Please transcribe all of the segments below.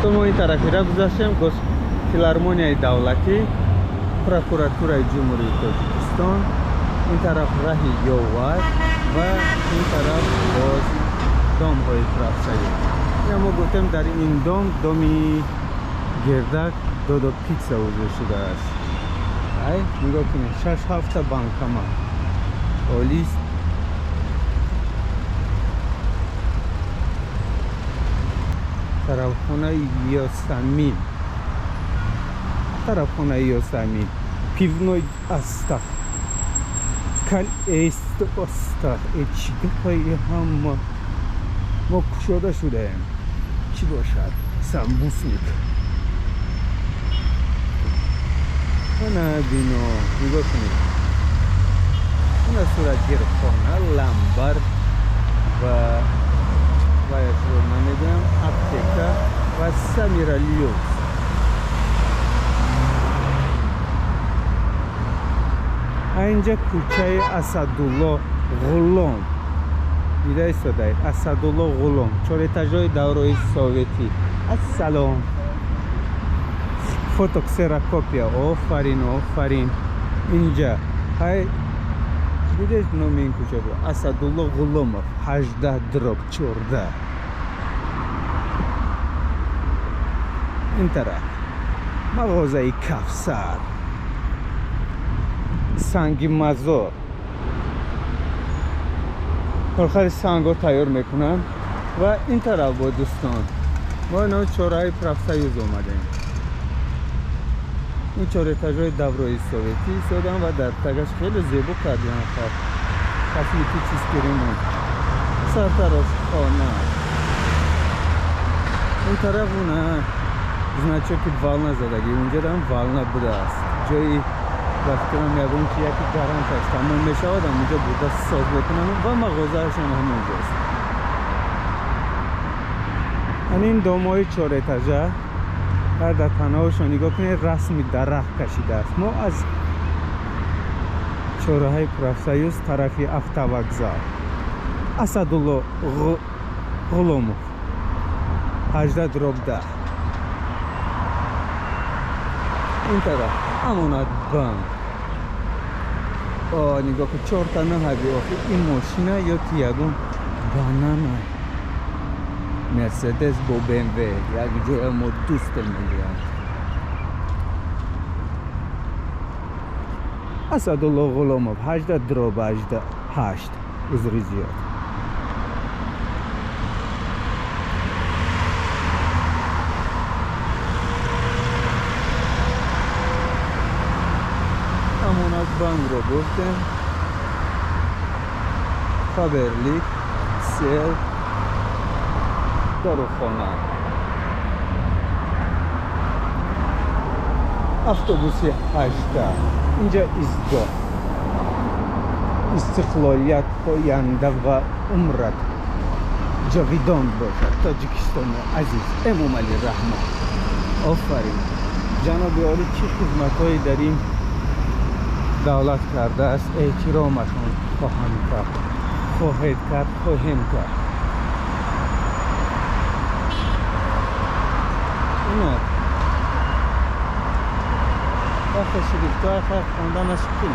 Дӯстон, мо ин тарафира гузаштем, боз филармонияи давлатӣ, прокуратураи Ҷумҳурии Тоҷикистон, ин тараф раҳи Ёвар ва ин тараф боз домҳои профсоюз. Ина мо гуфтем, дар ин дом, доми гирдак, Додо Питса вуҷуд шудааст. Ай, нигоҳ кунед, шаш ҳафта банкомат олист. Тарабхонаи Ёсамин, тарабхонаи Ёсамин, пивной Астах, кал эст Остах. Э, чӣ гапаи? Ҳама мо кушода шудаем. Чӣ бошад? Самбусник. Ана бино, нигоҳ кунед, ана суратгирхона, ламбард ва ваяшро намедонам, аптека ва Самира Люкс. Инҷа кӯчаи Асадулло Ғулом дида истодаед. Асадулло Ғулом, чорэтажҳои даврои советӣ. Ассалом. Фотоксерокопия, офарин, офарин. Инҷа ҳай дидед, номи ин кӯча бо Асадулло Ғуломов, 18/14. Ин тараф мағозаи Кавсар, санги мазор, корхари сангҳо тайёр мекунанд. Ва ин тараф бо, дӯстон, мо ино чораҳаи Профсоюз омадем. Ин чорэтажҳои даврои советӣ истодан ва дар тагаш хеле зебо кардиан, хаб, косметический ремонт, сартарошхона. Ин тараф уна значоки Волна задагӣ, унҷадам Волна будааст. Ҷои ба фикрам ягон чи яки гаранташ тамом мешавад, ҳамунҷо бурда соз мекунанд ва мағозаашон ҳамонҷост. Ан ин домҳои чорэтажа дар танаҳошон нигоҳ кунед, расми дарахт кашидааст. Мо аз чораҳаи Профсоюз тарафи автовокзал, Асадулло Ғуломов, 18/10. Ин тараф Амонат банк. О, нигоҳ кун, чорта наҳаби. Охи, ин мошина ё ки ягон банана? Мерседес бо БМВ як ҷоя мо дӯстем, мегӯянд. Асадулло Ғуломов, 18/88. Узри зиёд. Амонат банкро гуфтем, Фаберлик, сел, дорухона, автобуси 18. Инҷа истгоҳ. Истиқлолият поянда ва умрат ҷовидон бошад, Тоҷикистони азиз. Эмомалӣ Раҳмон, офарин. Ҷаноби олӣ чӣ хизматҳое дар ин давлат кардааст, эҳтиромашон хоҳам кард, хоҳед кард, хоҳем кард. Инак вақте шрифтҳои хай хонданаш қин.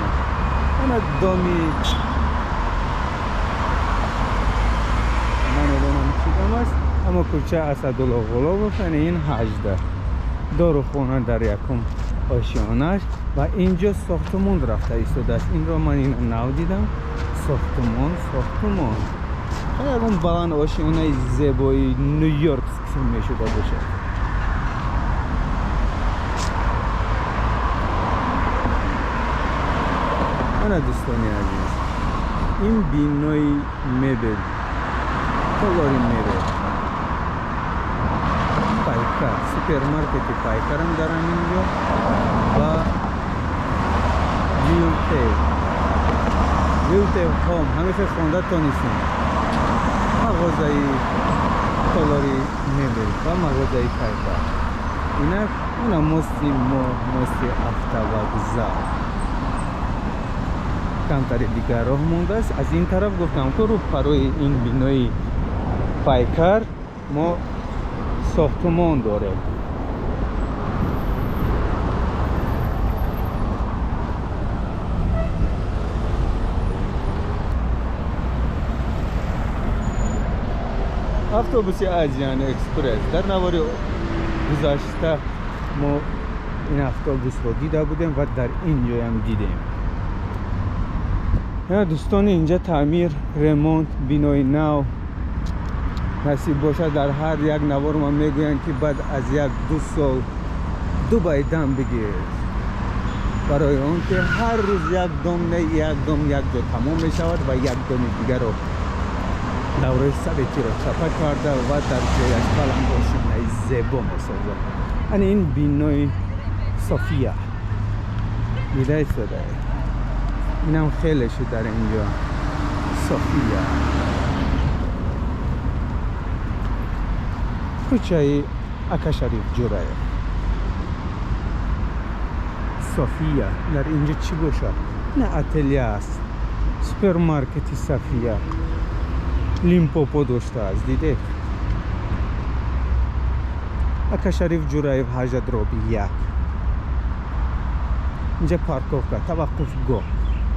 Ана доми, намедонам чӣ дом аст, аммо кӯча Асадулло Ғуломов, яъне ин 18, дорухона дар якум ошёнаш. Ва инҷо сохтумон рафта истодааст. Инро ман ина нав дидам. Сохтумон, сохтумон, ягон баланд ошёнаи зебои Ню Йоркский мешуда бошад. Ана, дӯстони азиз, ин бинои мебел, толори мебел Пайкар, супермаркети Пайкарам дар ҳамин ҷо ва Вилте, Вилте Хом, ҳамеша хонда тонистем. Мағозаи толори мебел ва мағозаи Пайкар. Инак уна мости мо, мости автовокзал. Камтари дигар роҳ мондааст. Аз ин тараф гуфтам, ку рӯ парои ин бинои Пайкар мо Сохтумон дорем. Автобуси Азиан Экспресс. Дар навори гузашта мо ин автобусро дида будем ва дар ин ҷоям дидем. Дӯстон, инҷа таъмир, ремонт, бинои нав насиб бошад. Дар ҳар як навор ма мегӯянд, ки баъд аз 1-2 сол Дубай дам бигир, барои он ки ҳар рӯз як дом не, як дом як ҷо тамом мешавад ва як доми дигарро давраи советиро чапа карда ва дар ҷояш баландошинаи зебо месозад. Ани ин бинои София дида истодае. Инам хеле шуд дар инҷо София. Кӯчаи Акашариф Ҷураев. София дар инҷо чӣ бошад? На ателя аст, супермаркети София Лимпопо доштааст, дидед? Акашариф Ҷураев 18/1. Инҷа парковка, таваққуфгоҳ.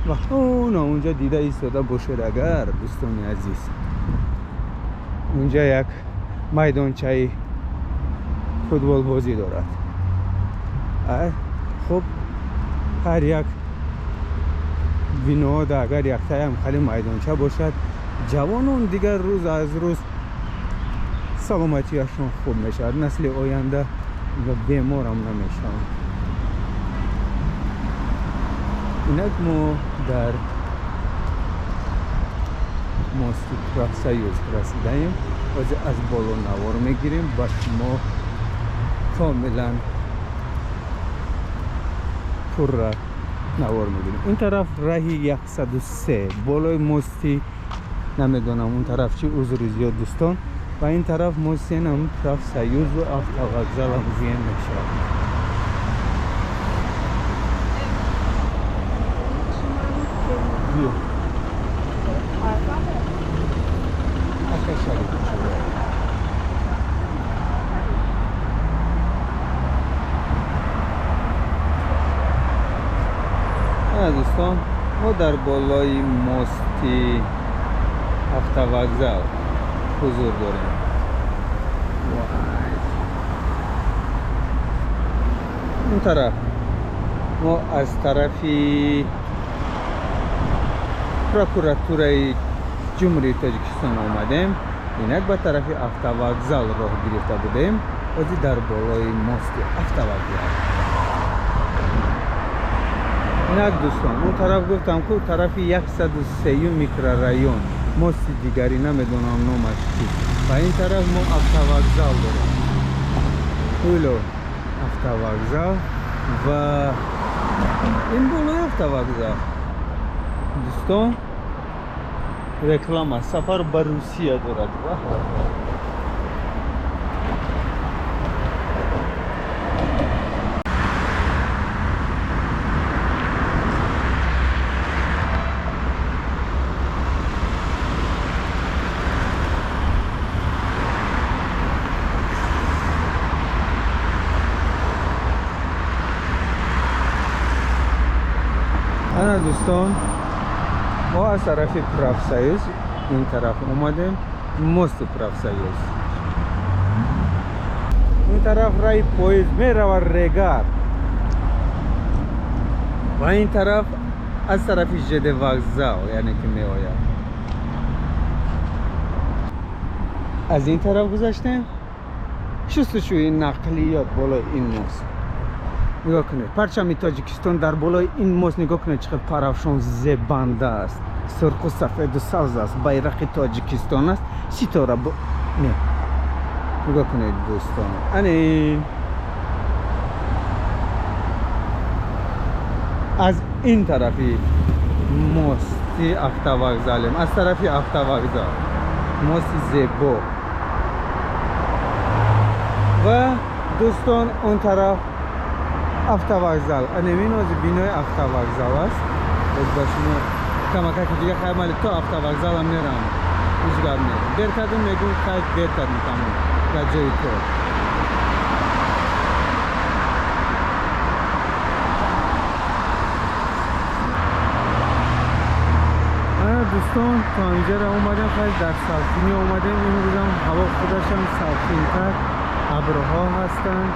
Ва она унҷа дида истода бошед агар, дӯстони азиз, унҷа як майдончаи футболбозӣ дорад. Хуб, ҳар як бинода агар яктаям хеле майдонча бошад, ҷавонон дигар рӯз аз рӯз саломатиашон хуб мешавад, насли оянда ва беморам намешаванд. Инак мо дар мости Профсоюз расидаем. Ҳозир аз боло навор мегирем, ба шумо комилан пурра навор мегирем. Ин тараф раҳи 103 болои мости, намедонам он тараф чи, узри зиёд дӯстон. Ва ин тараф мостинам Профсоюзу автовокзалам зиен мешавад. Акашариф Ҷураев. Дӯстон, мо дар болои мости автовокзал ҳузур дорем. Он тараф мо аз тарафи прокуратураи Ҷумҳурии Тоҷикистон омадем. Инак ба тарафи автовокзал роҳ гирифта будем. Ҳозир дар болои мости автовокзал. Инак дӯстон, он тараф гуфтам ку тарафи 103 микрорайон, мости дигари намедонам номаш чи. Ва ин тараф мо автовокзал дорем. Ҳуло автовокзал ва ин болои автовокзал. Дӯстон, реклама сафар ба Русия дорад. Ана дӯстон, мо аз тарафи Профсоюз ин тараф омадем, мости Профсоюз. Ин тараф раи поезд меравад Регар ва ин тараф аз тарафи ЖД вокзал, яъне ки меояд. Аз ин тараф гузаштем, шустушӯи нақлиёт болои ин мост. Нигоҳ кунед, парчами Тоҷикистон дар болои ин мост. Нигоҳ кунед, чӣ қадр парафшон зебанда аст, сурху сафеду сабз аст, байрақи Тоҷикистон аст, ситора не. Нигоҳ кунед дӯстон, ани аз ин тарафи мости автовокзалем, аз тарафи автовокзал мости зебо. Ва дӯстон, он тараф автовокзал, анемин ози бинои автовокзал аст. Боз ба шумо камакаки дига хаймали то автовокзалам мерам, ҳеҷ гап не. Дер кардем, мегӯм хай дер кардем, тамом дар ҷои кор. Дӯстон, то инҷаро омадем, хеле дар салқинӣ омадем. Имрӯзам ҳаво худашам салқинтар, абрҳо ҳастанд.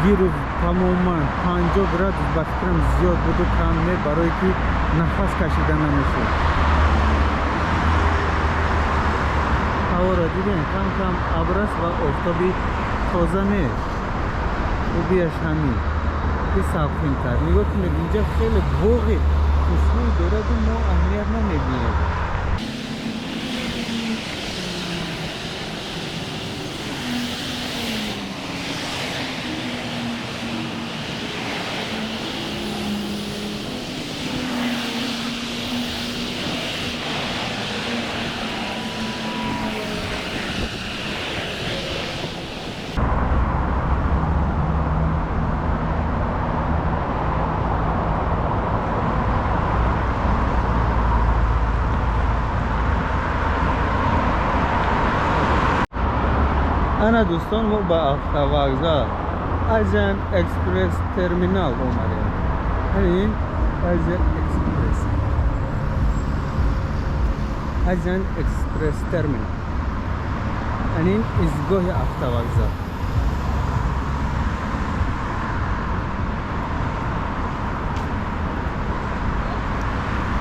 Дирӯз тамоман 50 градус ба фикрам зиёд буду кам не, барое ки нафас кашида намешуд. Ҳаворо дидем, кам кам абр аст ва офтоби тоза нест. Хубиаш ҳамин ки салқинтар. Нигоҳ кунед, инҷа хеле боғи хушрӯй дораду мо аҳамият намебинем. Ана дӯстон, мо ба автовокзал Asian Express Terminal омадем. Ин Asian Express, Asian Express Terminal, ин истгоҳи автовокзал.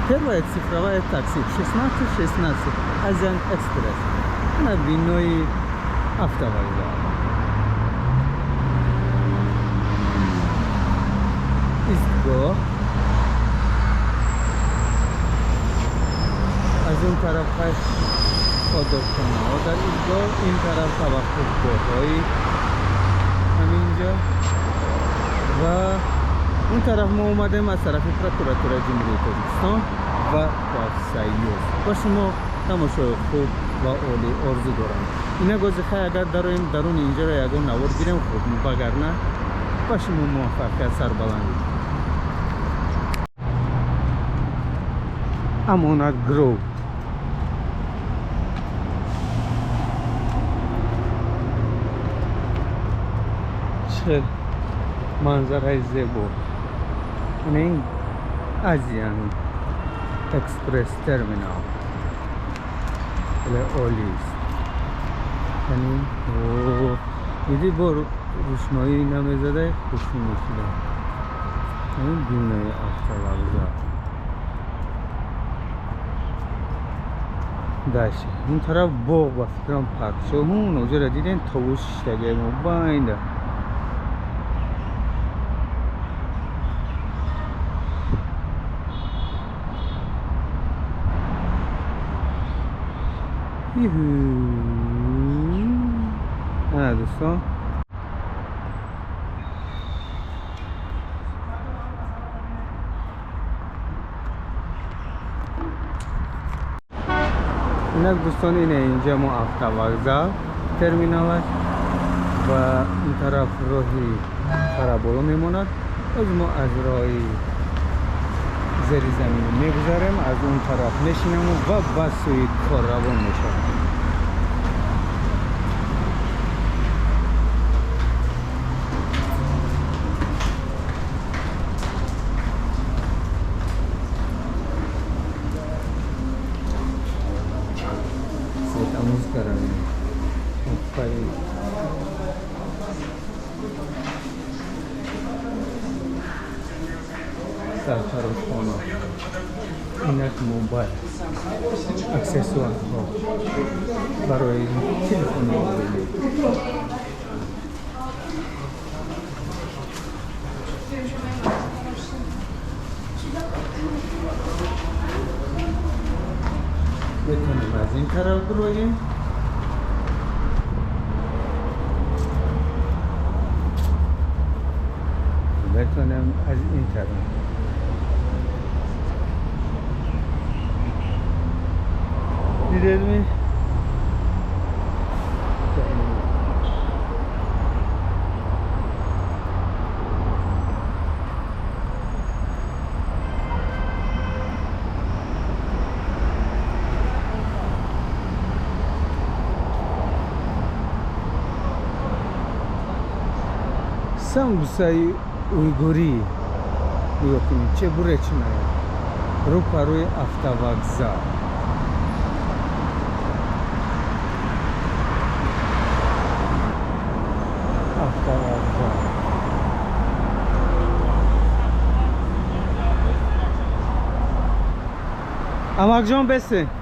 Первая цифровая такси 1616 Asian Express. Ана бинои автовокзал. Истгоҳ. Аз он тараф ходобхонаҳо дар истгоҳ, ин тараф таваққуфгоҳҳои ҳаминҷо ва он тараф мо омадем аз тарафи прокуратураи Ҷумҳурии Тоҷикистон ва Профсоюз. Ба шумо тамошои хуб ва олӣ орзу дорам. Ина гози хай агар дароем даруни инҷаро ягон навор гирем хуб, вагарна ба шумо муваффақият, сарбаландӣ. Амонат Гроу. Чӣ манзараи зебо. Ин Asian Express Terminal. Хеле олист. Яъне диди бо рӯшноӣ намезада хушрӯ мешуда. Ин бинои автовокзал. Дальше. Он тараф боғ ба фикрам парк шуд. Ҳун оҷаро дидем, товус шиштагиам байнда. Ана дӯстон, инак дӯстон, ина инҷа мо автовокзал терминал аст ва ин тараф роҳи Қараболо мемонад. Боз мо аз роҳи зеризаминӣ мегузарем, аз он тараф мешинему ва ба сӯи кор равон мешавем. Светомузыка равем. Офарин. Сарфарошхона. Инак мобайл, аксессуарҳо барои телефони мобилӣ. Метавонем аз ин тараф бироем. Метавонем аз ин тараф. Дидед ми? Самбусаи уйгурӣ нигоҳ кунед, чебуречная, рӯпарӯи автовокзал. Амакҷон, бесте.